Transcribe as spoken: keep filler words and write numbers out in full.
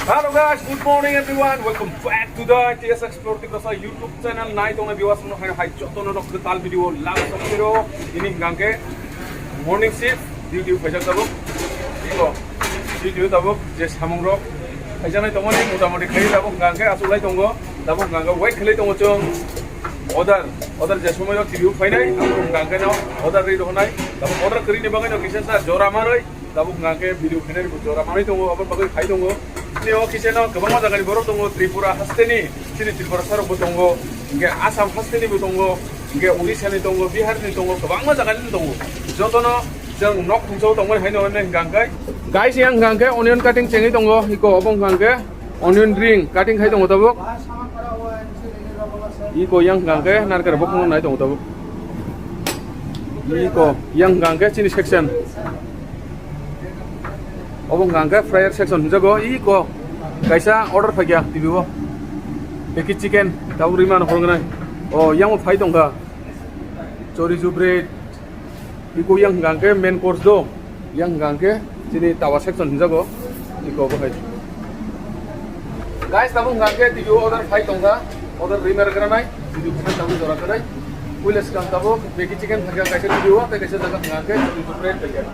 Hello guys, good morning everyone. Welcome back to the T S Explore Tiprasa YouTube channel. Nai tongna viewers no hai hai joto no kwtal video lama sokiro. Ini hingke morning shift duty phaijak tabuk. Iko duty tabuk je samung rok phaijak nai tongo ni motamoti khai tabuk hingke asuk lai tongo. Tabuk hingke wait khlai tongo chwng order order je somoi rok T V phainai tabuk hingke no order ri roknai. Tabuk order kri ni bagwi no kisa sa jora maroi. Tabuk hingke video khainai bo jora manwi tongo, aboni bagwi khai tongo. Chini o kisa no kwbangma jagani borok tongo, Tripura hasteni, chini Tripura sarok bo tongo, hingke Assam hasteni bo tongo, hingke Odisha ni tongo, Bihar ni tongo, kwbangma jagani tongo. Jotono chwng nok khungsa o tongmani hai no hingke. Guys, yang hingke onion cutting chengwi tongo, iko obo hingke onion ring cutting khai tongo tabuk. Iko yang hingke narkar bokong nai tongo tabuk. Iko yang hingke chini section. Obo hingka hingke fryer section hinjago, iko kaisa order phaikya T V o. Peki chicken, tabuk rima no horgnai. O, yang phai tongkha. Chorizo bread. Iko yang hingka hingke main course do. Yang hingka hingke chini tawa section hinjago. Iko obo hai. Guys, tabuk hingka hingke T V o order phai tongkha. Order rima rwgranai. T V o phai tabuk jora khanai. Puila swkang tabuk peki chicken phaikya kaisa T V o, tei kaisa jaga hingka hingke chorizo bread phaikya.